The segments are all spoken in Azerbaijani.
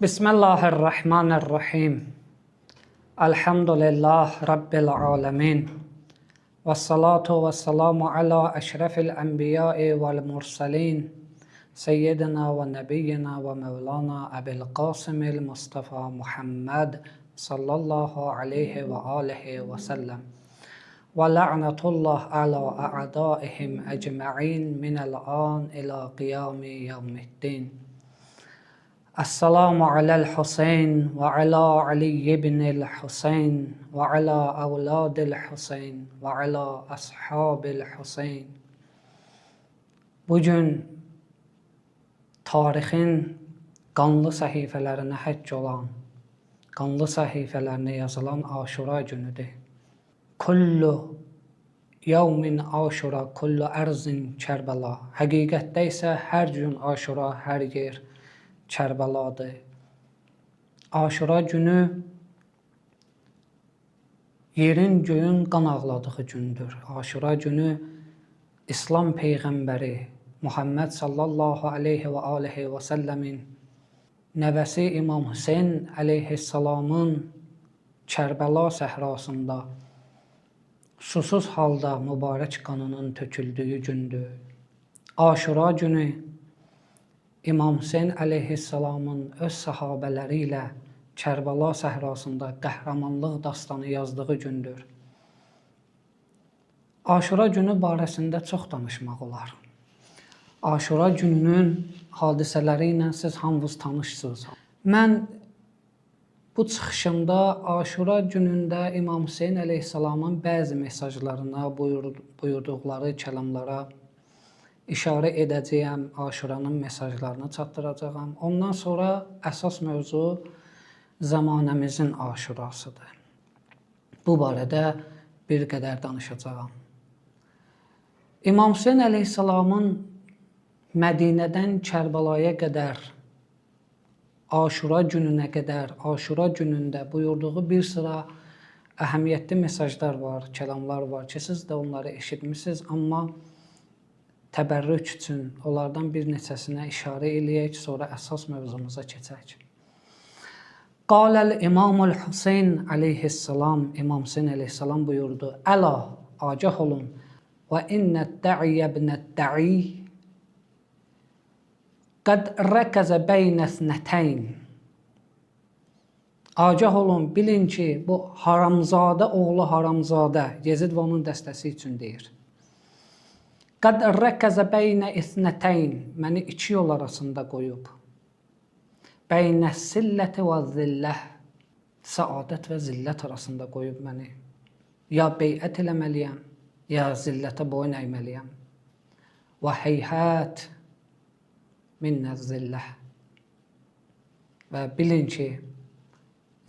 Bismillahirrahmanirrahim. Elhamdülillah Rabbil alemin. Və salatu və salamu ala əşrəfil ənbiyai vəl mursalin. Seyyidina və nəbiyyina və mevlana Əbil Qasimil Mustafa Muhammed sallallahu aleyhi və alihi və səlləm. Və la'nətullah ala a'daihim ecma'in minəl an ila qiyami yevmiddin. Esselamu aləl Hüseyn və alə Ali ibnil Hüseyn və alə əvladil Hüseyn və alə əshabil Hüseyn. Bugün tarixin qanlı səhifələrinə həcc olan, qanlı səhifələrinə yazılan Aşura günüdür. Kullu yevmin Aşura, kullu ərzin Kərbəla. Həqiqətdə isə hər gün Aşura, hər yer Kərbəladır. Aşura günü yerin göyün qan ağladığı gündür. Aşura günü İslam peyğəmbəri Muhammed sallallahu aleyhi və alihi və səlləmin nəvəsi İmam Hüseyn əleyhissalamın Kərbəla səhrasında susuz halda mübarək qanının töküldüyü gündür. Aşura günü İmam Hüseyn əleyhissalamın öz səhabələri ilə Kərbəla səhrasında qəhrəmanlıq dastanı yazdığı gündür. Aşura günü barəsində çox danışmaq olar. Aşura gününün hadisələri ilə siz hamınız tanışsınız. Mən bu çıxışımda Aşura günündə İmam Hüseyn əleyhissalamın bəzi mesajlarına, buyurduqları kəlamlara işarə edəcəyəm, Aşuranın mesajlarını çatdıracağam. Ondan sonra əsas mövzu zamanəmizin Aşurasıdır. Bu barədə bir qədər danışacağam. İmam Hüseyn əleyhissalamın Mədinədən Kərbəlaya qədər, Aşura gününə qədər, Aşura günündə buyurduğu bir sıra əhəmiyyətli mesajlar var, kəlamlar var ki, siz də onları eşitmisiniz, amma təbərrük üçün onlardan bir neçəsinə işarə eləyək, sonra əsas mövzumuza keçək. Qaləl İmamul Hüseyn əleyhissalam, İmam Hüseyn əleyhissalam buyurdu: Əla, agah olun, və innə də'iyyə ibnə də'i qəd rəkəzə beynə snətəyn. Agah olun, bilin ki, bu haramzadə oğlu haramzadə, Yezid və onun dəstəsi üçün deyir. Qəd rəkəzə beynə isnətəyn, məni iki yol arasında qoyub. Beynə silləti və zilləh, səadət və zillət arasında qoyub məni. Ya beyət eləməliyəm, ya zillətə boyun əyməliyəm. Və heyhət minnə zilləh. Və bilin ki,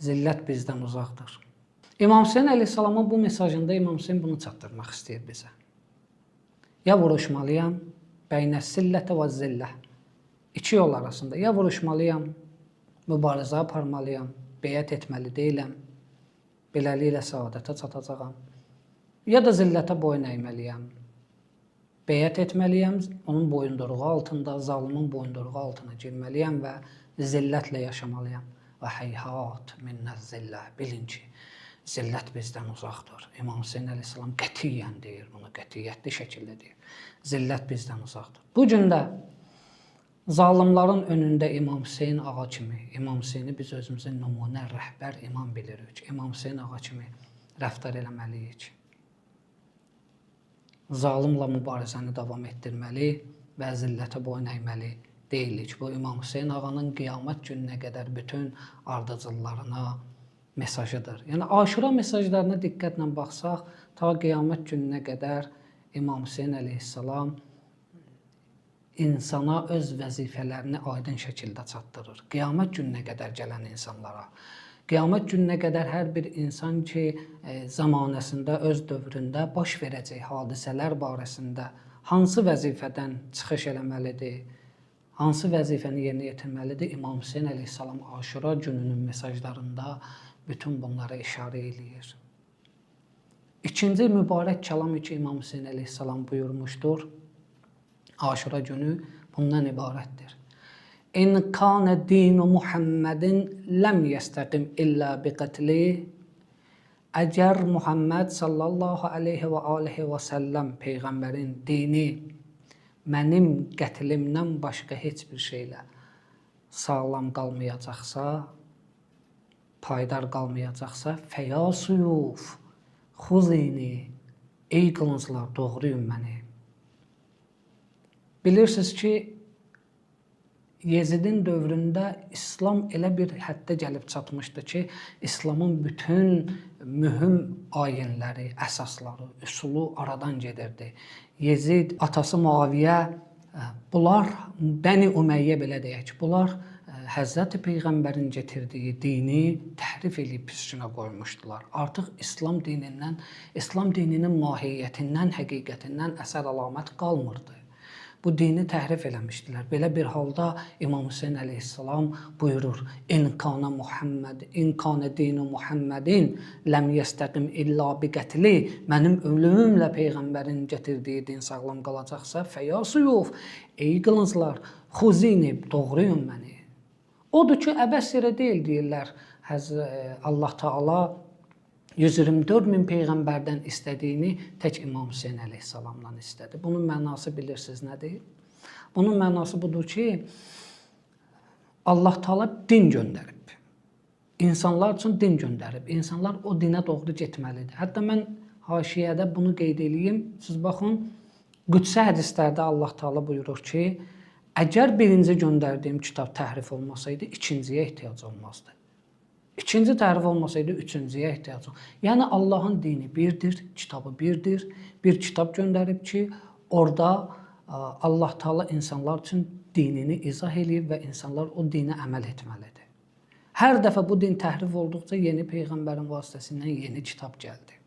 zillət bizdən uzaqdır. İmam Hüseyn əleyhissalamın bu mesajında İmam Hüseyn bunu çatdırmaq istəyir bizə. Ya vuruşmalıyam, beynə sillətə və zilləh. İki yol arasında. Ya vuruşmalıyam, mübarizə aparmalıyam, beyət etməli deyiləm, beləliklə səadətə çatacağam. Ya da zillətə boyun əyməliyəm, beyət etməliyəm, onun boyunduruğu altında, zalımın boyunduruğu altına girməliyəm və zillətlə yaşamalıyam. Və heyhat minnə zillə. Bilin ki, zillət bizdən uzaqdır. İmam Hüseyn əleyhissalam qətiyyən deyir bunu, qətiyyətli şəkildə deyir. Zillət bizdən uzaqdır. Bu gün də zalimların önündə İmam Hüseyn ağa kimi, İmam Hüseyni biz özümüzə nümunə, rəhbər imam bilirik. İmam Hüseyn ağa kimi rəftar eləməliyik. Zalimla mübarizəni davam etdirməli və zillətə boyun əyməli deyilik. Bu İmam Hüseyn ağanın qiyamət gününə qədər bütün ardıcıllarına mesajıdır. Yəni Aşura mesajlarına diqqətlə baxsaq, ta qiyamət gününə qədər İmam Hüseyn əleyhissalam insana öz vəzifələrini aydın şəkildə çatdırır. Qiyamət gününə qədər gələn insanlara. Qiyamət gününə qədər hər bir insan ki, zamanəsində, öz dövründə baş verəcək hadisələr barəsində hansı vəzifədən çıxış eləməlidir, hansı vəzifəni yerinə yetirməlidir, İmam Hüseyn əleyhissalam Aşura gününün mesajlarında bütün bunlara işarə eləyir. İkinci mübarək kəlam ki, İmam Hüseyn əleyhissalam buyurmuşdur, Aşura günü bundan ibarətdir. İn kana dinu Muhammedin ləm yəstəqim illə bi qətli. Əgər Muhammed sallallahu aleyhi və alihi və səlləm peyğəmbərin dini mənim qətlimdən başqa heç bir şeylə sağlam qalmayacaqsa, payidar qalmayacaqsa, fəya suyuf, xuzini, ey qılınclar, doğrayın məni. Bilirsiniz ki, Yezidin dövründə İslam elə bir həddə gəlib çatmışdı ki, İslamın bütün mühüm ayinləri, əsasları, üsulu aradan gedirdi. Yezid, atası Muaviyə, bunlar Bəni Üməyyə belə deyək, bunlar Həzrəti Peyğəmbərin getirdiyi dini təhrif eləyib pis günə qoymuşdular. Artıq İslam dinindən, İslam dininin mahiyyətindən, həqiqətindən əsər əlamət qalmırdı. Bu dini təhrif eləmişdilər. Belə bir halda İmam Hüseyn əleyhissalam buyurur: "İn kana Muhammed, in kana dinu Muhammedin ləm yəstəqim illa bi qətli." Mənim ölümümlə peyğəmbərin gətirdiyi din sağlam qalacaqsa, fəya suyuf, ey qılınclar, xuzini, doğrayın məni. Odur ki, əbəs yerə deyil deyirlər. Allah Taala 124 min peyğəmbərdən istədiyini tək İmam Hüseyn əleyhissalamdan istədi. Bunun mənası bilirsiniz nədir? Bunun mənası budur ki, Allah Taala din göndərib. İnsanlar üçün din göndərib. İnsanlar o dinə doğru getməlidir. Hətta mən haşiyədə bunu qeyd eləyim. Siz baxın, qüdsi hədislərdə Allah Taala buyurur ki, əgər birinci göndərdiyim kitab təhrif olmasaydı, ikinciyə ehtiyac olmazdı. İkinci təhrif olmasaydı, üçüncüyə ehtiyac olmazdı. Yəni Allahın dini birdir, kitabı birdir. Bir kitab göndərib ki, orada Allah Taala insanlar üçün dinini izah eləyib və insanlar o dinə əməl etməlidir. Hər dəfə bu din təhrif olduqca yeni peyğəmbərin vasitəsindən yeni kitab gəldi.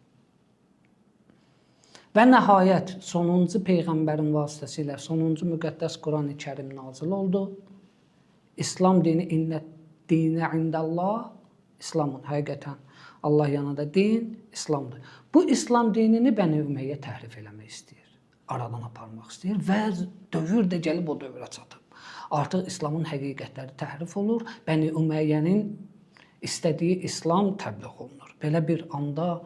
Və nəhayət sonuncu peyğəmbərin vasitəsilə sonuncu müqəddəs Quran-ı Kərim nazil oldu. İslam dini innə dinə indəllah, İslamın həqiqətən Allah yanında din İslamdır. Bu İslam dinini Bəni Ümeyyə təhrif eləmək istəyir, aradan aparmaq istəyir və dövr də gəlib o dövrə çatıb. Artıq İslamın həqiqətləri təhrif olur, Bəni Ümeyyənin istədiyi İslam təbliğ olunur. Belə bir anda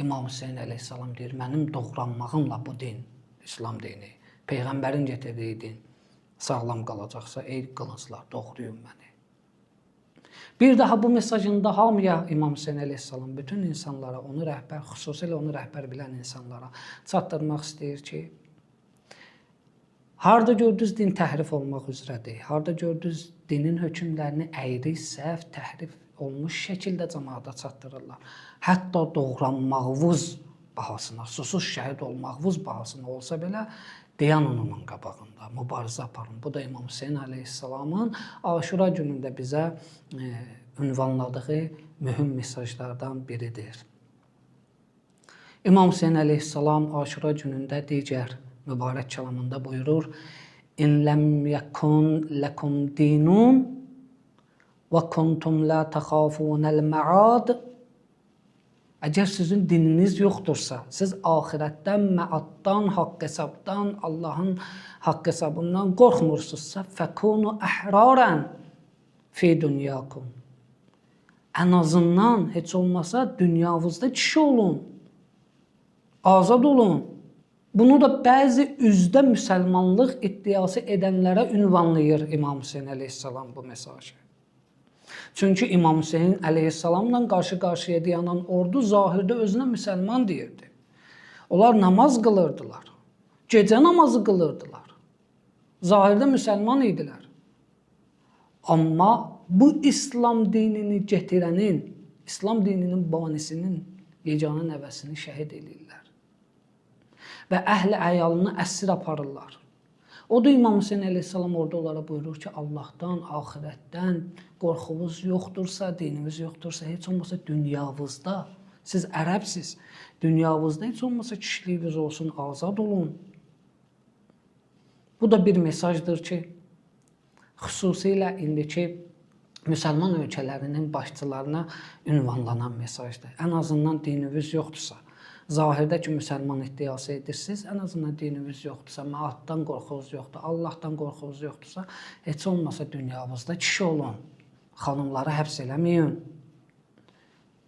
İmam Hüseyn əleyhissalam deyir, mənim doğranmağımla bu din, İslam dini, peyğəmbərin getirdiyi din sağlam qalacaqsa, ey qılınclar, doğrayın məni. Bir daha bu mesajında hamıya İmam Hüseyn əleyhissalam bütün insanlara, onu rəhbər, xüsusilə onu rəhbər bilən insanlara çatdırmaq istəyir ki, harda gördünüz din təhrif olmaq üzrədir, harda gördünüz dinin hökmlərini əyri, səhv, təhrif olmuş şəkildə camaata çatdırırlar. Hətta doğranmağınız bahasına, susuz şəhid olmağınız bahasına olsa belə, dayanın onun qabağında, mübarizə aparın. Bu da İmam Hüseyn əleyhissalamın Aşura günündə bizə ünvanladığı mühüm mesajlardan biridir. İmam Hüseyn əleyhissalam Aşura günündə digər mübarək kəlamında buyurur: "İn ləm yəkun ləkum dinun və kuntum la təxafunəl məad." Əgər sizin dininiz yoxdursa, siz axirətdən, məaddan, haqq hesabdan, Allahın haqq hesabından qorxmursunuzsa, fəkunu əhrarən fi dünyakum. Ən azından heç olmasa dünyavızda kişi olun, azad olun. Bunu da bəzi üzdə müsəlmanlıq iddiası edənlərə ünvanlayır İmam Hüseyn əleyhissalam bu mesajı. Çünki İmam Hüseyn əleyhissalamla qarşı-qarşıya dayanan ordu zahirdə özünə müsəlman deyirdi. Onlar namaz qılırdılar. Gecə namazı qılırdılar. Zahirdə müsəlman idilər. Amma bu İslam dinini getirənin, İslam dininin banisinin yeganə nəvəsini şəhid eləyirlər. Və əhli əyalını əsir aparırlar. O da İmam Hüseyn əleyhissalam orada onlara buyurur ki, Allahdan, axirətdən qorxunuz yoxdursa, dinimiz yoxdursa, heç olmasa dünyavızda, siz ərəbsiz, dünyavızda heç olmasa kişiliyiniz olsun, azad olun. Bu da bir mesajdır ki, xüsusilə indiki müsəlman ölkələrinin başçılarına ünvanlanan mesajdır. Ən azından dininiz yoxdursa, Zahirdə ki, müsəlman iddiası edirsiniz, ən azından dininiz yoxdursa, məaddan qorxunuz yoxdur, Allahdan qorxunuz yoxdursa, heç olmasa dünyamızda kişi olun. Xanımları həbs eləməyin.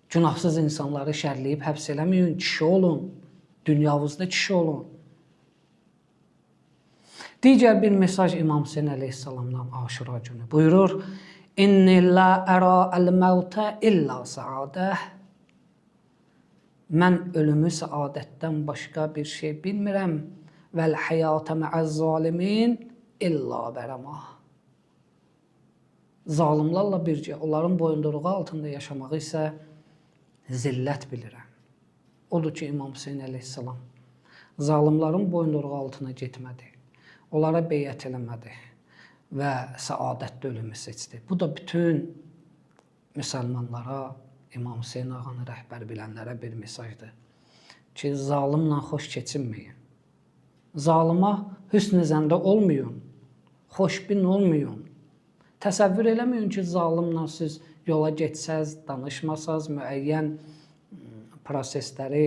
Günahsız insanları şərləyib həbs eləməyin, kişi olun. Dünyamızda kişi olun. Digər bir mesaj İmam Hüseyn əleyhissalamdan Aşura günü buyurur: İnni la əra əl-məvtə illə səadəh. Mən ölümü səadətdən başqa bir şey bilmirəm. Vəl həyatə mə'əz-zalimin illə bərəma. Zalimlarla bircə onların boyunduruğu altında yaşamağı isə zillət bilirəm. Odur ki, İmam Hüseyn əleyhissalam zalimların boyunduruğu altına getmədi. Onlara beyət eləmədi və səadətli ölümü seçdi. Bu da bütün müsəlmanlara, İmam Hüseyn ağanı rəhbər bilənlərə bir mesajdır ki, zalimla xoş keçinməyin. Zalıma hüsn-i zəndə olmayın, xoşbin olmayın. Təsəvvür eləməyin ki, zalimla siz yola getsəz, danışmasaz, müəyyən prosesləri,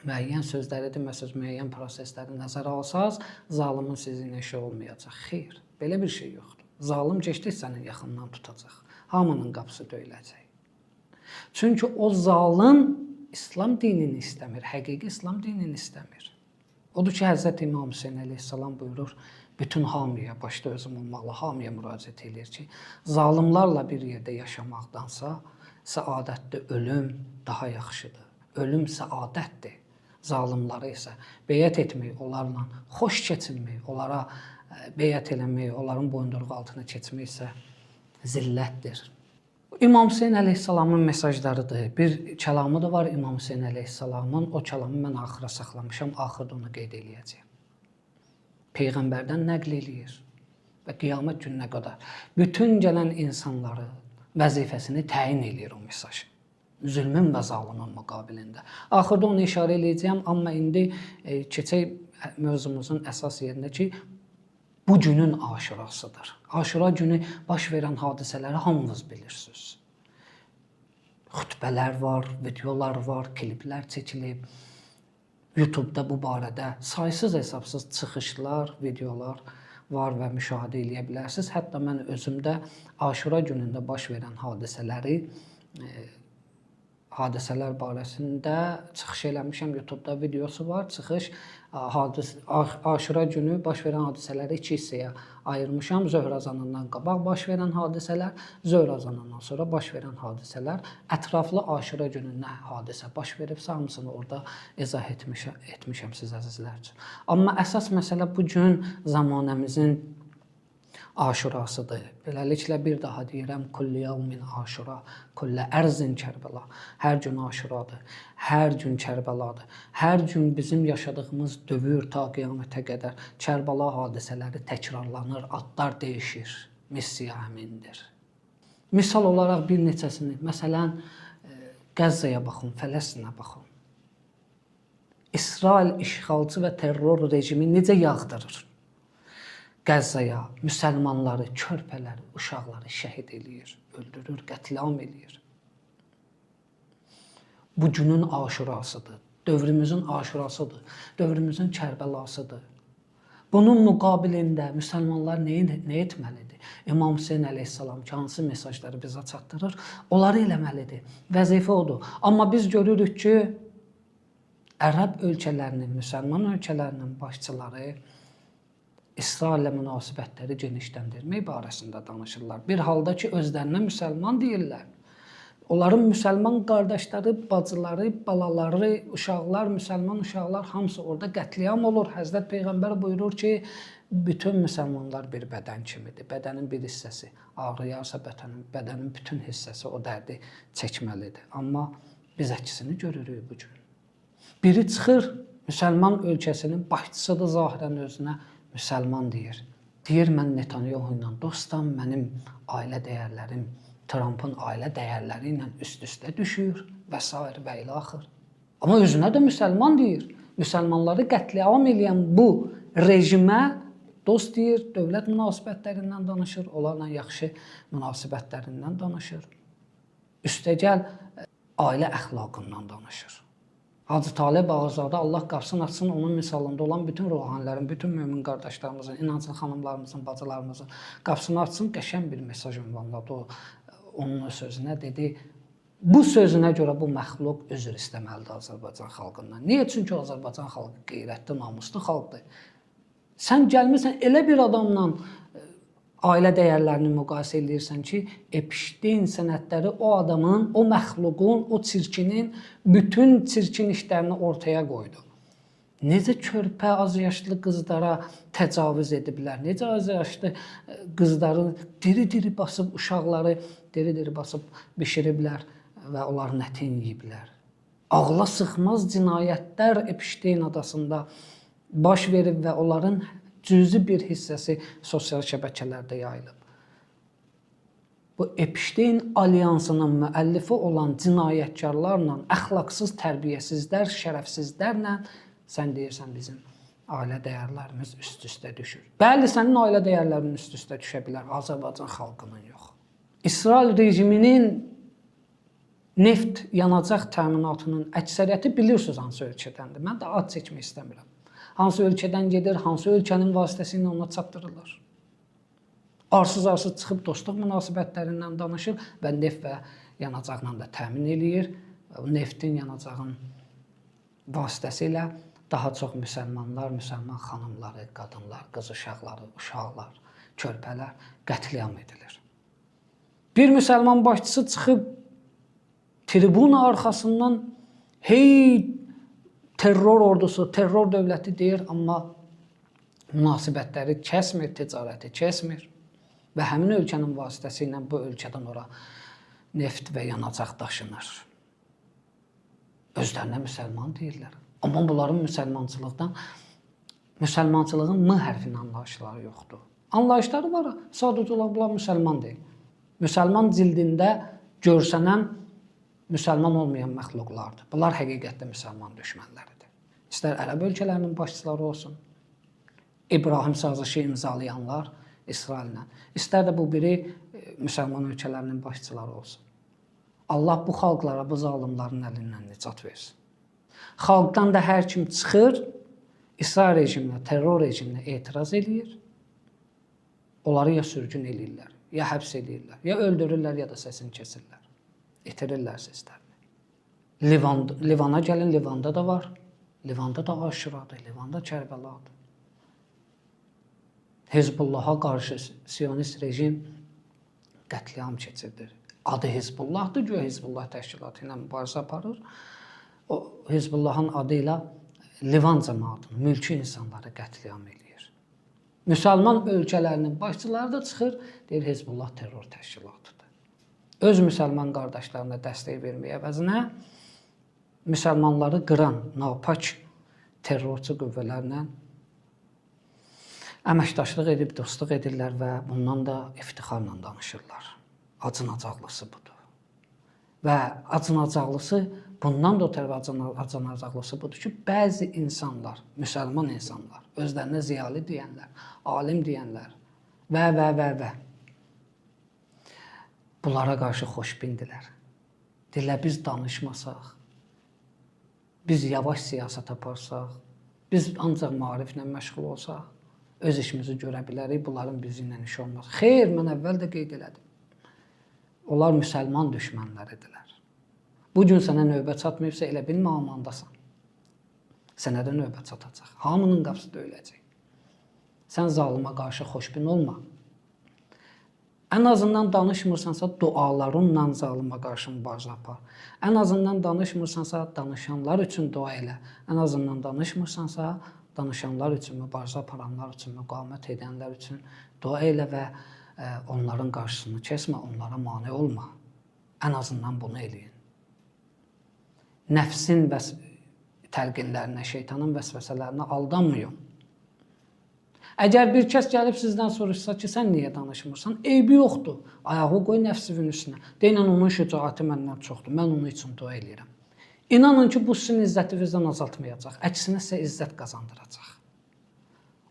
müəyyən sözləri deməsəz, müəyyən prosesləri nəzərə alsaz, zalimin sizinlə işi olmayacaq. Xeyr, belə bir şey yoxdur. Zalım keçdikcə sənin yaxından tutacaq. Hamının qapısı döyüləcək. Çünki o zalım İslam dinini istəmir, həqiqi İslam dinini istəmir. Odur ki, Həzrət İmam Hüseyn əleyhissalam buyurur, bütün hamıya, başda özüm olmaqla hamıya müraciət edir ki, zalimlarla bir yerdə yaşamaqdansa, səadətli ölüm daha yaxşıdır. Ölüm səadətdir. Zalimlara isə beyət etmək, onlarla xoş keçinmək, onlara beyət eləmək, onların boyunduruğu altına keçmək isə zillətdir. İmam Hüseyn əleyhissalamın mesajlarıdır. Bir kəlamı da var İmam Hüseyn əleyhissalamın. O kəlamı mən axıra saxlamışam, axırda onu qeyd eləyəcəyəm. Peyğəmbərdən nəql eləyir və qiyamət gününə qədər bütün gələn insanları vəzifəsini təyin eləyir o mesaj. Zülmün və zalımın müqabilində. Axırda onu işarə eləyəcəyəm, amma indi keçək mövzumuzun əsas yerinə ki, bu günün aşurasıdır. Aşura günü baş verən hadisələri hamınız bilirsiniz. Xütbələr var, videolar var, kliplər çəkilib. YouTube-da bu barədə saysız hesabsız çıxışlar, videolar var və müşahidə eləyə bilərsiniz. Hətta mən özümdə Aşura günündə baş verən hadisələri, hadisələr barəsində çıxış eləmişəm. YouTube-da videosu var. Çıxış Aşura günü baş verən hadisələri iki hissəyə ayırmışam. Zöhr azanından qabaq baş verən hadisələr, zöhr azanından sonra baş verən hadisələr. Ətraflı Aşura günü nə hadisə baş veribsə, hamısını orada izah etmişəm siz əzizlər üçün. Amma əsas məsələ bu gün zamanəmizin Aşurasıdır. Beləliklə bir daha deyirəm, kulli yevmin aşura, kulli ərzin Kərbəla. Hər gün aşuradır, hər gün Kərbəladır. Hər gün bizim yaşadığımız dövr ta qiyamətə qədər Kərbəla hadisələri təkrarlanır, adlar dəyişir. Missiya həmindir. Misal olaraq bir neçəsini, məsələn, Qəzzəyə baxın, Fələstinə baxın. İsrail işğalçı və terror rejimi necə yağdırır? Qəzzaya müsəlmanları, körpələri, uşaqları şəhid eləyir, öldürür, qətliam eləyir. Bu günün aşurasıdır, dövrümüzün aşurasıdır, dövrümüzün Kərbəlasıdır. Bunun müqabilində müsəlmanlar nə etməlidir? İmam Hüseyn əleyhissalam ki, hansı mesajları bizə çatdırır, onları eləməlidir. Vəzifə odur. Amma biz görürük ki, Ərəb ölkələrinin, müsəlman ölkələrinin başçıları İsraillə münasibətləri genişləndirmək barəsində danışırlar. Bir halda ki, özlərinə müsəlman deyirlər. Onların müsəlman qardaşları, bacıları, balaları, uşaqlar, müsəlman uşaqlar hamısı orada qətliam olur. Həzrət Peyğəmbər buyurur ki, bütün müsəlmanlar bir bədən kimidir. Bədənin bir hissəsi ağrıyarsa bədənin bütün hissəsi o dərdi çəkməlidir. Amma biz əksini görürük bu gün. Biri çıxır, müsəlman ölkəsinin başçısı da zahirən özünə müsəlman deyir. Deyir, mən Netanyahu ilə dostam, mənim ailə dəyərlərim Trumpın ailə dəyərləri ilə üst-üstə düşür və s. və ilaxır. Amma özünə də müsəlman deyir. Müsəlmanları qətliam eləyən bu rejimə dost deyir, dövlət münasibətlərindən danışır, onlarla yaxşı münasibətlərindən danışır. Üstəgəl ailə əxlaqından danışır. Hacı Talib Ağazadə, Allah qapısını açsın, onun misalında olan bütün ruhanilərin, bütün mömin qardaşlarımızın, inanclı xanımlarımızın, bacılarımızın qapısını açsın, qəşəng bir mesaj ünvanladı o onun sözünə, dedi, bu sözünə görə bu məxluq üzr istəməlidir Azərbaycan xalqından. Niyə? Çünki Azərbaycan xalqı qeyrətli, namuslu xalqdır. Sən gəlmirsən elə bir adamla ailə dəyərlərini müqayisə eləyirsən ki, Epstein sənədləri o adamın, o məxluqun, o çirkinin bütün çirkin işlərini ortaya qoydu. Necə körpə, az yaşlı qızlara təcavüz ediblər, necə az yaşlı qızları diri-diri basıb, uşaqları diri-diri basıb bişiriblər və onların ətini yeyiblər. Ağla sıxmaz cinayətlər Epstein adasında baş verib və onların cüzi bir hissəsi sosial şəbəkələrdə yayılıb. Bu Epstein alyansının müəllifi olan cinayətkarlarla, əxlaqsız tərbiyəsizlər, şərəfsizlərlə sən deyirsən bizim ailə dəyərlərimiz üst-üstə düşür. Bəli, sənin ailə dəyərlərinin üst-üstə düşə bilər, Azərbaycan xalqının yox. İsrail rejiminin neft yanacaq təminatının əksəriyyəti bilirsiniz hansı ölkədəndir. Mən də ad çəkmək istəmirəm. Hansı ölkədən gedir, hansı ölkənin vasitəsilə ona çatdırılır. Arsız-arsız çıxıb dostluq münasibətlərindən danışır və neft və yanacaqla da təmin eləyir. Neftin, yanacağın vasitəsilə daha çox müsəlmanlar, müsəlman xanımları, qadınlar, qız uşaqları, uşaqlar, körpələr qətliam edilir. Bir müsəlman başçısı çıxıb tribuna arxasından hey terror ordusu, terror dövləti deyir, amma münasibətləri kəsmir, ticarəti kəsmir və həmin ölkənin vasitəsi ilə bu ölkədən ora neft və yanacaq daşınır. Özlərinə müsəlman deyirlər. Amma bunların müsəlmançılığın M hərfinin anlayışları yoxdur. Anlayışları var, sadəcə olaraq bunlar müsəlman deyil. Müsəlman cildində görsənən müsəlman olmayan məxluqlardır. Bunlar həqiqətdə müsəlman düşmənləridir. İstər ərəb ölkələrinin başçıları olsun, İbrahim sazişi imzalayanlar İsraillə, istər də bu biri müsəlman ölkələrinin başçıları olsun. Allah bu xalqlara, bu zalimların əlindən nicat versin. Xalqdan da hər kim çıxır, İsrail rejiminə, terror rejiminə etiraz eləyir. Onları ya sürgün eləyirlər, ya həbs eləyirlər, ya öldürürlər, ya da səsini kəsirlər. İtirirlər səslərini. Livana gəlin, Livanda da var. Livanda da Aşuradır, Livanda Kərbəladır. Hizbullaha qarşı Siyonist rejim qətliam keçirdir. Adı Hizbullahdır, güya Hizbullah təşkilatı ilə mübarizə aparır. O Hizbullahın adı ilə Livan cəmaatını, mülki insanları qətliam eləyir. Müsəlman ölkələrinin başçıları da çıxır, deyir Hizbullah terror təşkilatıdır. Öz müsəlman qardaşlarına dəstək verməyə əvəzinə müsəlmanları qıran napak terrorçu qüvvələrlə əməkdaşlıq edib, dostluq edirlər və bundan da iftixarla danışırlar. Acınacaqlısı budur. Və acınacaqlısı, bundan da o tərəfə acınacaqlısı budur ki, bəzi insanlar, müsəlman insanlar, özlərinə ziyalı deyənlər, alim deyənlər və bunlara qarşı xoşbindilər. Deyirlər, biz danışmasaq, biz yavaş siyasət aparsaq, biz ancaq maariflə məşğul olsaq, öz işimizi görə bilərik, bunların bizimlə işi olmaz. Xeyr, mən əvvəl də qeyd elədim. Onlar müsəlman düşmənləridirlər. Bu gün sənə növbə çatmayıbsa, elə bilmə amandasan. Sənə də növbə çatacaq. Hamının qapısı döyüləcək. Sən zalıma qarşı xoşbin olma. Ən azından danışmırsansa, dualarınla zalıma qarşı mübarizə apar. Ən azından danışmırsansa, danışanlar üçün dua elə. Ən azından danışmırsansa, danışanlar üçün, mübarizə aparanlar üçün, müqavimət edənlər üçün dua elə və onların qarşısını kəsmə, onlara mane olma. Ən azından bunu eləyin. Nəfsin təlqinlərinə, şeytanın vəsvəsələrinə aldanmayın. Əgər bir kəs gəlib sizdən soruşsa ki, sən niyə danışmırsan? Eybi yoxdur. Ayağı qoy nəfsinin üstünə. Deyinən onun şücaəti məndən çoxdur. Mən onun üçün dua eləyirəm. İnanın ki, bu sizin izzətinizdən azaltmayacaq. Əksinə sizə izzət qazandıracaq.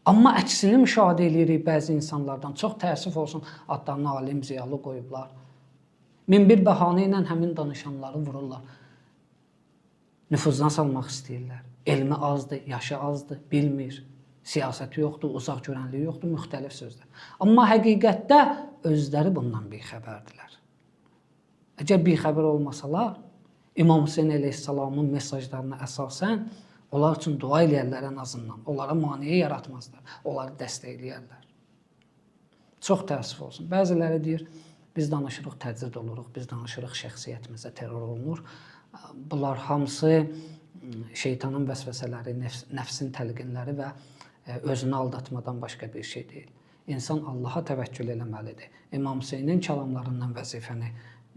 Amma əksini müşahidə eləyirik bəzi insanlardan. Çox təəssüf olsun, adlarını alim, ziyalı qoyublar. Min bir bəhanə ilə həmin danışanları vururlar. nüfuzdan salmaq istəyirlər. Elmi azdır, yaşı azdır, bilmir, siyasəti yoxdur, uzaq görənliyi yoxdur, müxtəlif sözlər. Amma həqiqətdə özləri bundan bixəbərdilər. Əgər bixəbər olmasalar, İmam Hüseyn əleyhissalamın mesajlarına əsasən onlar üçün dua eləyərlər ən azından. Onlara maneə yaratmazlar, onları dəstəkləyərlər. Çox təəssüf olsun. Bəziləri deyir, biz danışırıq, təcrid oluruq, biz danışırıq, şəxsiyyətimizə terror olunur. Bunlar hamısı şeytanın vəsvəsələri, nəfsin təlqinləri və özünü aldatmadan başqa bir şey deyil. İnsan Allaha təvəkkül eləməlidir. İmam Hüseynin kəlamlarından vəzifəni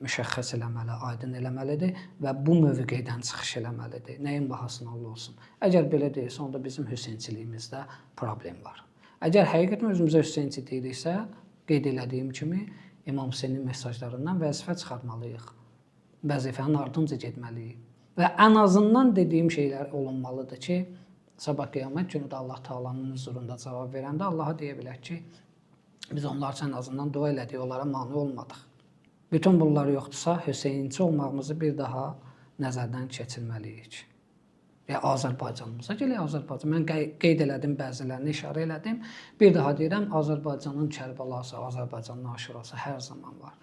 müşəxəs eləməli, aydın eləməlidir və bu mövqedən çıxış eləməlidir. Nəyin bahasına Allah olsun. Əgər belə deyilsə, onda bizim hüseynçiliyimizdə problem var. Əgər həqiqətən özümüzə hüseynçi deyiriksə, qeyd elədiyim kimi İmam Hüseynin mesajlarından vəzifə çıxarmalıyıq. Vəzifənin ardınca getməliyik. Və ən azından dediyim şeylər olunmalıdır ki, sabah qiyamət günü də Allah Taalanın huzurunda cavab verəndə Allaha deyə bilək ki, biz onlar üçün ən azından dua elədik, onlara mane olmadıq. Bütün bunlar yoxdursa, hüseynçi olmağımızı bir daha nəzərdən keçirməliyik. Və Azərbaycanımıza gələk, Azərbaycan. Mən qeyd elədim, bəzilərini işarə elədim. Bir daha deyirəm, Azərbaycanın Kərbəlası, Azərbaycanın Aşurası hər zaman var.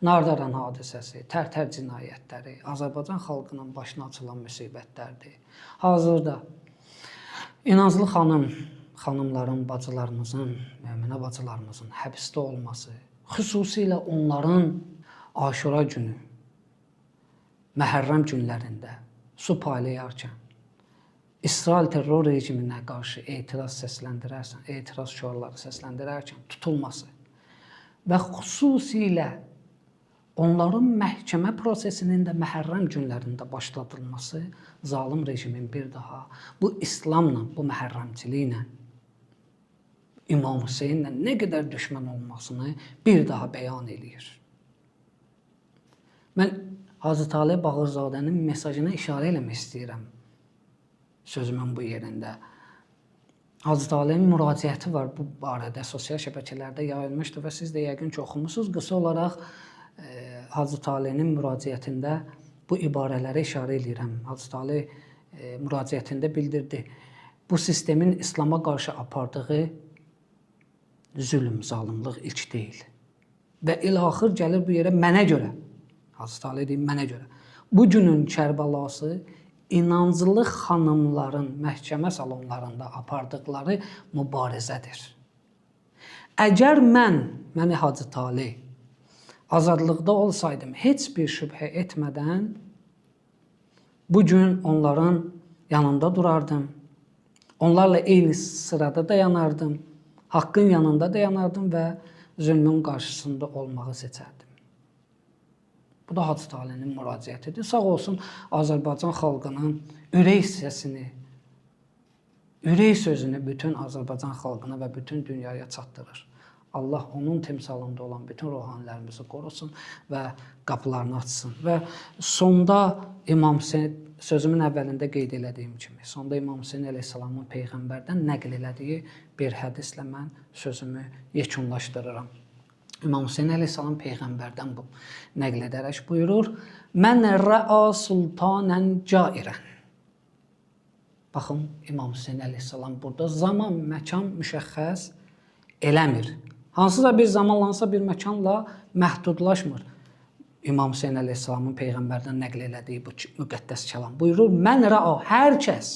Nardaran hadisəsi, Tərtər cinayətləri, Azərbaycan xalqının başına açılan müsibətlərdir. Hazırda inanclı xanımların, bacılarımızın, möminə bacılarımızın həbsdə olması, xüsusilə onların Aşura günü, Məhərrəm günlərində su paylayarkən İsrail terror rejiminə qarşı etiraz səsləndirərsən, etiraz şüarları səsləndirərkən tutulması və xüsusilə onların məhkəmə prosesinin də Məhərrəm günlərində başladılması zalım rejimin bir daha bu İslamla, bu məhərrəmçiliklə, İmam Hüseynlə nə qədər düşmən olmasını bir daha bəyan eləyir. Mən Hacı Taleh Bağırzadənin mesajına işarə eləmək istəyirəm sözümün bu yerində. Hacı Talehin müraciəti var bu barədə, sosial şəbəkələrdə yayılmışdı və siz də yəqin ki oxumusunuz. Qısa olaraq Hacı Talehin müraciətində bu ibarələrə işarə eləyirəm. Hacı Taleh müraciətində bildirdi, bu sistemin İslama qarşı apardığı zülm, zalımlıq ilk deyil. Və ilaxır gəlir bu yerə mənə görə, Hacı Taleh deyim, mənə görə. Bu günün Kərbəlası inanclı xanımların məhkəmə salonlarında apardıqları mübarizədir. Əgər məni Hacı Taleh azadlıqda olsaydım, heç bir şübhə etmədən bu gün onların yanında durardım. Onlarla eyni sırada dayanardım. Haqqın yanında dayanardım və zülmün qarşısında olmağı seçərdim. Bu da Hacı Talehin müraciətidir. Sağ olsun Azərbaycan xalqının ürək səsini, ürək sözünü bütün Azərbaycan xalqına və bütün dünyaya çatdırır. Allah onun timsalında olan bütün ruhanilərimizi qorusun və qapılarını açsın. Və sonda İmam Hüseyn, sözümün əvvəlində qeyd elədiyim kimi, sonda İmam Hüseyn əleyhissalamın peyğəmbərdən nəql elədiyi bir hədislə mən sözümü yekunlaşdırıram. İmam Hüseyn əleyhissalam peyğəmbərdən bu nəql edərək buyurur: "Mən rəa sultanən cairən." Baxın, İmam Hüseyn əleyhissalam burada zaman, məkan müşəxəs eləmir. Hansısa bir zamanla, hansısa bir məkanla məhdudlaşmır. İmam Hüseyn əleyhissalamın peyğəmbərdən nəql elədiyi bu müqəddəs kəlam. Buyurur: "Mən rəa, hər kəs,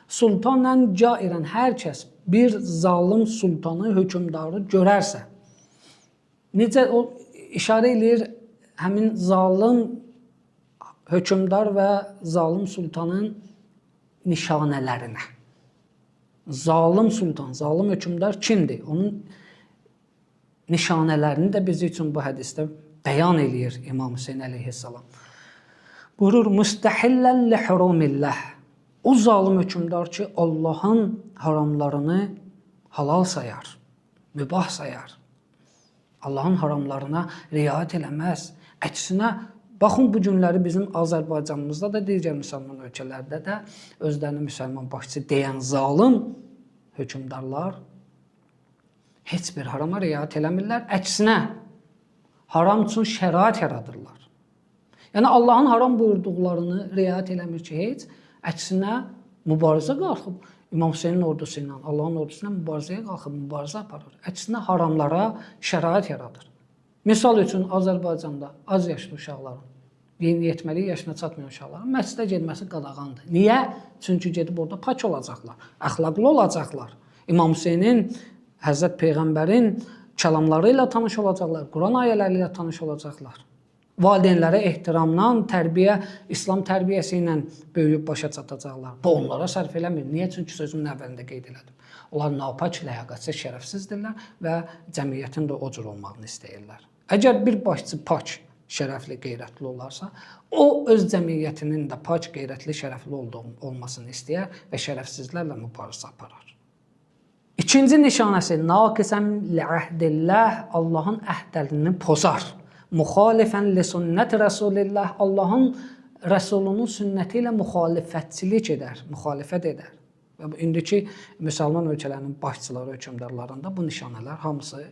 sultanən cairən, hər kəs bir zalım sultanı, hökmdarı görərsə." Necə o işarə eləyir həmin zalım hökmdar və zalım sultanın nişanələrinə. Zalım sultan, zalım hökmdar kimdir? Onun nişanələrini də biz üçün bu hədisdə bəyan eləyir İmam Hüseyn əleyhissalam. Buyurur: "Müstəhillən li hurumillah." O zalım hökmdar ki, Allahın haramlarını halal sayar, mübah sayar. Allahın haramlarına riayət eləməz. Əksinə, baxın bu günləri bizim Azərbaycanımızda da, digər müsəlman ölkələrdə də özlərini müsəlman başçı deyən zalım hökmdarlar heç bir harama riayət eləmirlər. Əksinə, haram üçün şərait yaradırlar. Yəni Allahın haram buyurduqlarını riayət eləmir ki, heç, əksinə mübarizə qalxıb İmam Hüseynin ordusu ilə, Allahın ordusu ilə mübarizəyə qalxıb, mübarizə aparır. Əksinə haramlara şərait yaradır. Misal üçün Azərbaycanda az yaşlı uşaqların, yeniyetməlik yaşına çatmayan uşaqların məscidə getməsi qadağandır. Niyə? Çünki gedib orada pak olacaqlar, əxlaqlı olacaqlar. İmam Hüseynin, Həzrət Peyğəmbərin kəlamları ilə tanış olacaqlar, Quran ayələri ilə tanış olacaqlar. Valideynlərə ehtiramla, tərbiyə, İslam tərbiyəsi ilə böyüyüb başa çatacaqlar. Bu onlara sərf eləmir. Niyə? Çünki sözümün əvvəlində qeyd elədim. Onlar napak, ləyaqətsiz, şərəfsizdirlər və cəmiyyətin də o cür olmağını istəyirlər. Əgər bir başçı pak, şərəfli, qeyrətli olarsa, o öz cəmiyyətinin də pak, qeyrətli, şərəfli olmasını istəyər və şərəfsizlərlə mübarizə aparar. İkinci nişanəsi, naqisən liəhdillah, Allahın əhdlərini pozar. Müxalifən li sünnət Rəsulillah, Allahın Rəsulunun sünnəti ilə müxalifətçilik edər, müxalifət edər. Və indiki müsəlman ölkələrinin başçıları, hökmdarlarında bu nişanələr hamısı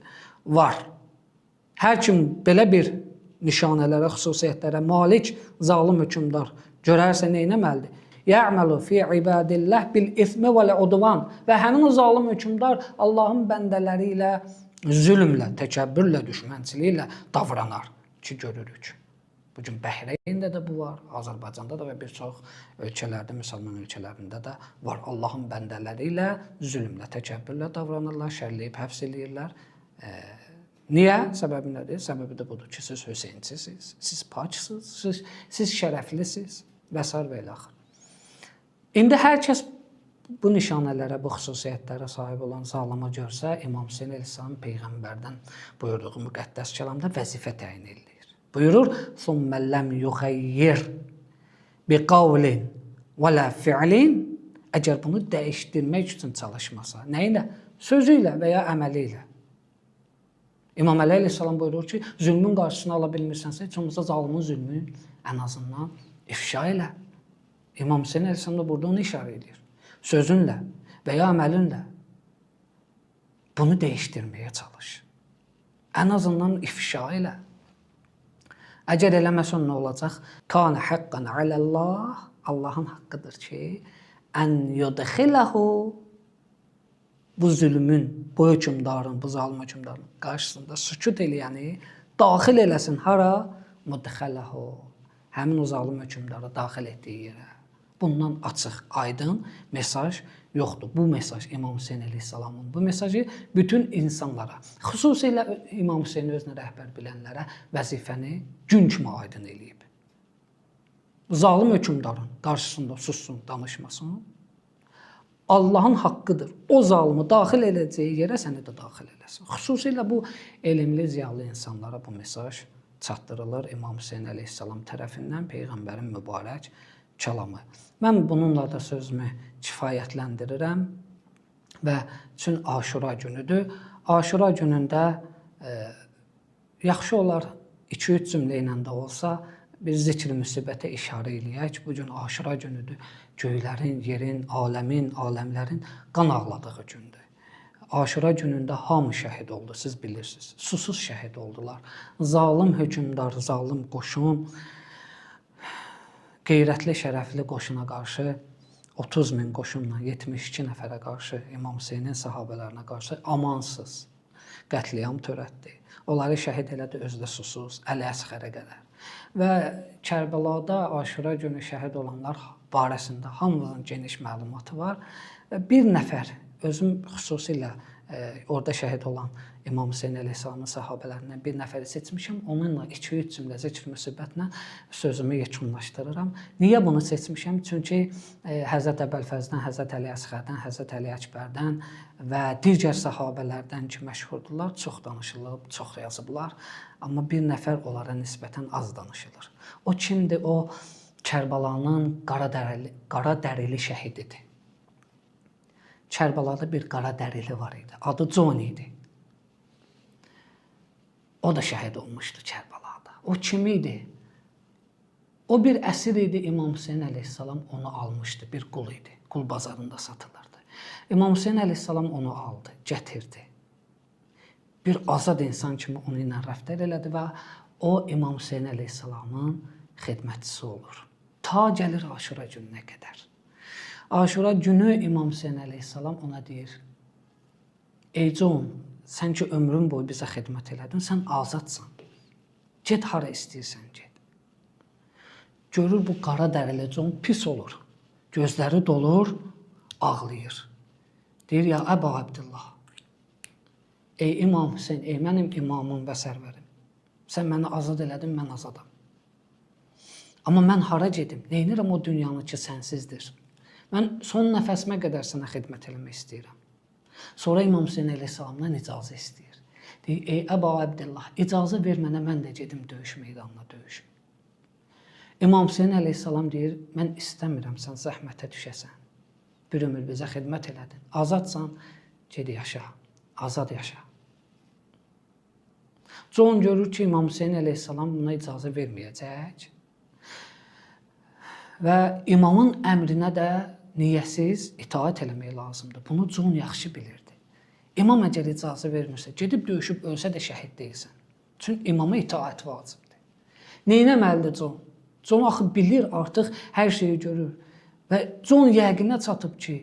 var. Hər kim belə bir nişanələrə, xüsusiyyətlərə malik zalım hökmdar görərsə nə etməlidir? Ya'malu fi ibadillah bil ismi vel udvan. Və həmin o zalım hökmdar Allahın bəndələri ilə zülmlə, təkəbbürlə, düşmənçiliklə davranar ki, görürük. Bugün Bəhreyndə də bu var, Azərbaycanda da və bir çox ölkələrdə, müsəlman ölkələrində də var. Allahın bəndələri ilə zülmlə, təkəbbürlə davranırlar, şərləyib həbs eləyirlər. Niyə? Səbəbi nədir? Səbəbi də budur ki, siz Hüseynsizsiniz, siz paksınız, siz şərəflisiniz və sair və ilə axır. İndi hər kəs bu nişanələrə, bu xüsusiyyətlərə sahib olan zalıma görsə, İmam Hüseyn əleyhissalam Peyğəmbərdən buyurduğu müqəddəs kəlamda vəzifə təyin eləyir. Buyurur: "Summa lem yuxayyir bi qavlin və la fi'lin." Əgər bunu dəyişdirmək üçün çalışmasa, nə ilə? Sözü ilə və ya əməli ilə. İmam Əli əleyhissalam buyurur ki, zülmün qarşısını ala bilmirsənsə, heç olmasa zalımın zülmünü ən azından ifşa elə. İmam Hüseyn əleyhissalam da burada onu işarə edir. Sözünlə və ya əməlinlə bunu dəyişdirməyə çalış. Ən azından ifşa elə. Əgər eləməsən nə olacaq? Kana haqqan alallah, Allahın haqqıdır ki, ən yudxilahu, bu zülmün, bu hökmdarın, bu zalım hökmdarın qarşısında sükut eləyəni daxil eləsin hara? Mudxilahu. Həmin o zalım hökmdara daxil etdiyi yerə. Bundan açıq, aydın mesaj yoxdur. Bu mesaj İmam Hüseyn əleyhissalamın bu mesajı bütün insanlara, xüsusilə İmam Hüseyni özünə rəhbər bilənlərə vəzifəni gün kimi aydın eləyib. Zalım hökmdarın qarşısında sussun, danışmasın. Allahın haqqıdır. O zalımı daxil eləcəyi yerə səni də daxil eləsin. Xüsusilə bu elmli, ziyalı insanlara bu mesaj çatdırılır İmam Hüseyn əleyhissalam tərəfindən Peyğəmbərin mübarək kəlamı. Mən bununla da sözümü kifayətləndirirəm və üçün Aşura günüdür. Aşura günündə yaxşı olar 2-3 cümlə ilə də olsa bir zikr müsibətə işarə eləyək. Bu gün Aşura günüdür. Göylərin, yerin, aləmin, aləmlərin qan ağladığı gündür. Aşura günündə hamı şəhid oldu, siz bilirsiniz. Susuz şəhid oldular. Zalım hökmdar, zalım qoşun, qeyrətli, şərəfli qoşuna qarşı 30 min qoşunla 72 nəfərə qarşı, İmam Hüseynin sahabələrinə qarşı amansız qətliam törətdi. Onları şəhid elədi, özü də susuz, Əli Əsxərə qədər. Və Kərbəlada Aşura günü şəhid olanlar barəsində hamımızın geniş məlumatı var. Bir nəfər, özüm xüsusilə orada şəhid olan İmam Hüseyn əleyhissalamın sahabələrindən bir nəfəri seçmişəm. Onunla 2-3 cümlə zikr müsibətlə sözümü yekunlaşdırıram. Niyə bunu seçmişəm? Çünki Həzrət Əbülfəzdən, Həzrət Əli Əsxərdən, Həzrət Əli Əkbərdən və digər sahabələrdən ki məşhurdurlar, çox danışılıb, çox yazıblar. Amma bir nəfər onlara nisbətən az danışılır. O kimdir? O Kərbəlanın qara dərili şəhididir. Kərbəlada bir qara dərili var idi. Adı John idi. O da şəhid olmuşdu Kərbəlada. O kim idi? O bir əsir idi. İmam Hüseyn əleyhissalam onu almışdı. Bir qul idi. Qul bazarında satılırdı. İmam Hüseyn əleyhissalam onu aldı, gətirdi. Bir azad insan kimi onu ilə rəftar elədi və o İmam Hüseyn əleyhissalamın xidmətçisi olur. Ta gəlir Aşura gününə qədər. Aşura günü İmam Hüseyn əleyhissalam ona deyir: Ey Con, sən ki ömrün boyu bizə xidmət elədin, sən azadsan. Get hara istəyirsən, get. Görür bu qara dərili Con pis olur. Gözləri dolur, ağlayır. Deyir, ya Əba Əbdillah, ey İmam Hüseyn, ey mənim imamım və sərvərim, sən məni azad elədin, mən azadam. Amma mən hara gedim? Neynirəm o dünyanı ki, sənsizdir? Mən son nəfəsimə qədər sənə xidmət eləmək istəyirəm. Sonra İmam Hüseyn əleyhissalamdan icazə istəyir. Deyir, ey Əba Əbdillah, icazə ver mənə, mən də gedim döyüş meydanına döyüşüm. İmam Hüseyn əleyhissalam deyir, mən istəmirəm sən zəhmətə düşəsən. Bir ömür bizə xidmət elədin. Azadsan, ged yaşa, azad yaşa. Con görür ki, İmam Hüseyn əleyhissalam buna icazə verməyəcək. Və imamın əmrinə də niyəsiz itaat eləmək lazımdır. Bunu Con yaxşı bilirdi. İmam əgər icazə vermirsə, gedib döyüşüb ölsə də şəhid deyilsən. Çünki imama itaat vacibdir. Neynəməlidir Con? Con axı bilir, artıq hər şeyi görür. Və Con yəqinə çatıb ki,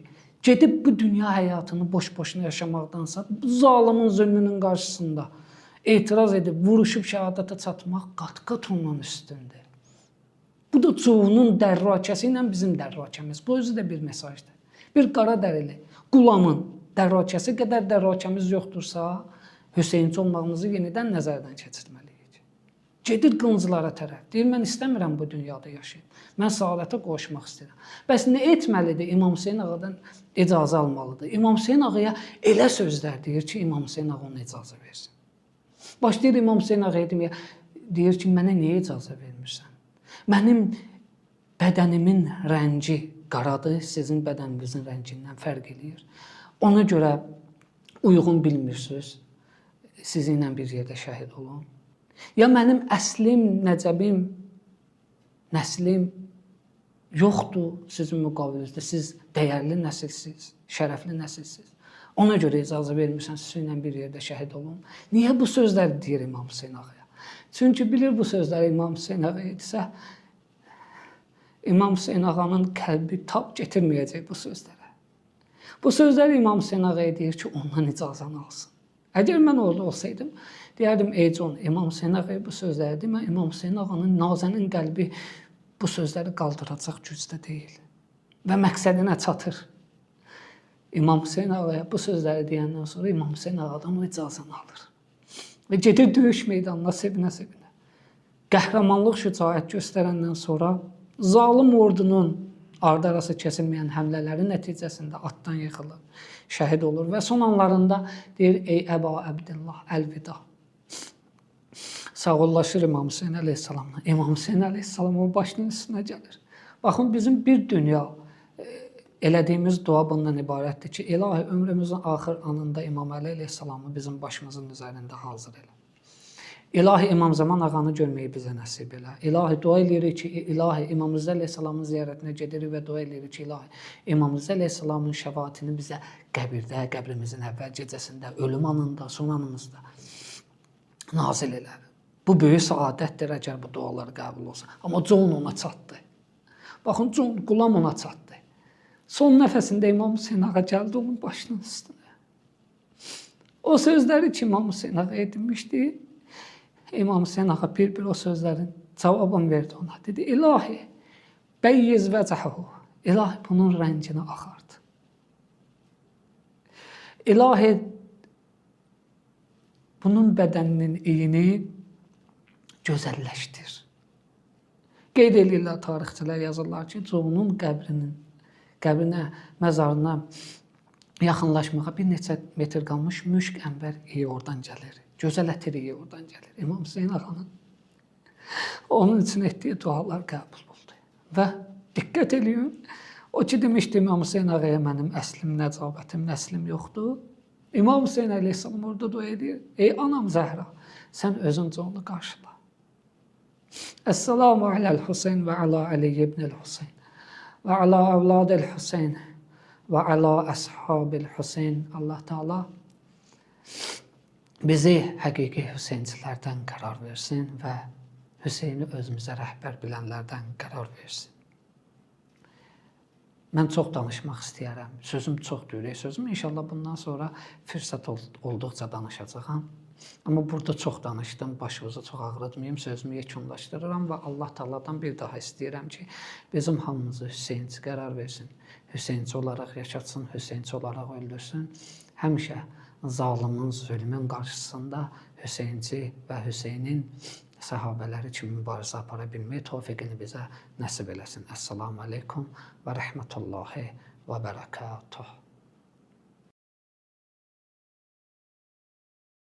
gedib bu dünya həyatını boş-boşuna yaşamaqdansa, zalımın zülmünün qarşısında etiraz edib, vuruşub şəhadətə çatmaq qat-qat ondan üstündür. Bu da Conun dərrakəsi ilə bizim dərrakəmiz. Bu özü də bir mesajdır. Bir qara dərili qulamın dərrakəsi qədər dərrakəmiz yoxdursa, Hüseynçi olmağımızı yenidən nəzərdən keçirməliyik. Gedir qılınclara tərəf. Deyir, mən istəmirəm bu dünyada yaşayım. Mən səadətə qoşmaq istəyirəm. Bəs nə etməlidir? İmam Hüseyn ağadan icazə almalıdır. İmam Hüseyn ağaya elə sözlər deyir ki, İmam Hüseyn ağa ona icazə versin. Başlayır İmam Hüseyn ağaya deməyə, deyir ki, mənə niyə icazə vermirsən? Mənim bədənimin rəngi qaradır, sizin bədəninizin rəngindən fərq eləyir. Ona görə uyğun bilmirsiniz, sizinlə bir yerdə şəhid olun. Ya mənim əslim, nəcəbim, nəslim yoxdur sizin müqabilinizdə. Siz dəyərli nəsilsiz, şərəfli nəsilsiz. Ona görə icazə vermirsən, sizinlə bir yerdə şəhid olun. Niyə bu sözləri deyir İmam Hüseyn ağaya? Çünki bilir bu sözləri İmam Hüseyn ağa etsə, İmam Hüseyn ağanın qəlbi tab getirməyəcək bu sözlərə. Bu sözləri İmam Hüseyn ağaya deyir ki, ondan icazəni alsın. Əgər mən orada olsaydım, deyərdim, ey Con, İmam Hüseyn ağaya bu sözləri demə, İmam Hüseyn ağanın nazənin qəlbi bu sözləri qaldıracaq gücdə deyil və məqsədinə çatır. İmam Hüseyn ağaya bu sözləri deyəndən sonra İmam Hüseyn ağadan o icazəni alır. Və gedir döyüş meydanına sevinə-sevinə. Qəhrəmanlıq şücaət göstərəndən sonra zalım ordunun ardı arası kəsilməyən həmlələri nəticəsində atdan yıxılır, şəhid olur və son anlarında deyir, ey Əba Əbdillah, əlvida. Sağollaşır İmam Hüseyn əleyhissalamla. İmam Hüseyn əleyhissalam o başının üstünə gəlir. Baxın, bizim bir dünya elədiyimiz dua bundan ibarətdir ki, ilahi ömrümüzün axır anında İmam Əli əleyhissalamı bizim başımızın üzərində hazır elə. İlahi İmam Zaman ağanı görməyi bizə nəsib elə. İlahi dua eləyirik ki, ilahi İmam Rıza əleyhissalamın ziyarətinə gedirik və dua eləyirik ki, ilahi İmam Rıza əleyhissalamın şəfaətini bizə qəbirdə, qəbrimizin əvvəl gecəsində, ölüm anında, son anımızda nazil elə. Bu böyük səadətdir əgər bu dualar qəbul olsa. Amma Con ona çatdı. Baxın, Con, qulam ona çatdı. Son nəfəsində İmam Hüseyn ağa gəldi onun başının üstünə. O sözləri ki, İmam Hüseyn ağa edinmişdi, İmam Hüseyn ağa bir-bir o sözlərin cavabını verdi ona. Dedi, ilahi, bəyyiz vəcəhu, ilahi bunun rəngini axardı. İlahi, bunun bədəninin iyini gözəlləşdir. Qeyd eləyirlər, tarixçilər yazırlar ki, Conun qəbrinə, məzarına yaxınlaşmağa bir neçə metr qalmış müşk ənbər iyi oradan gəlir. Gözəl ətir iyi oradan gəlir. İmam Hüseyn ağanın onun üçün etdiyi dualar qəbul oldu. Və diqqət eləyin, o ki demişdi İmam Hüseyn ağaya mənim əslim, nəcabətim, nəslim yoxdur. İmam Hüseyn əleyhissalam orada dua edir. Ey anam Zəhra, sən özün Conu qarşıla. Əssalamu aləl-Hüseyn və əla Əli ibn-i Hüseyn və əla əvlad-ı Hüseyn və əla əshabil Hüseyn. Allah Teala bizi həqiqi Hüseynçilərdən qərar versin və Hüseyni özümüzə rəhbər bilənlərdən qərar versin. Mən çox danışmaq istəyərəm. Sözüm çoxdur, ürək sözüm. İnşallah bundan sonra fürsət olduqca danışacağam. Amma burada çox danışdım, başınızı çox ağrıtmayım, sözümü yekunlaşdırıram və Allah Taala'dan bir daha istəyirəm ki, bizim hamımızı Hüseynçi qərar versin. Hüseynçi olaraq yaşatsın, Hüseynçi olaraq öldürsün. Həmişə zalımın, zülmün qarşısında Hüseynçi və Hüseynin səhabələri kimi mübarizə apara bilməyi tövfiqini bizə nəsib eləsin. Əssalamu aleykum və rəhmətullahi və bərəkatuh.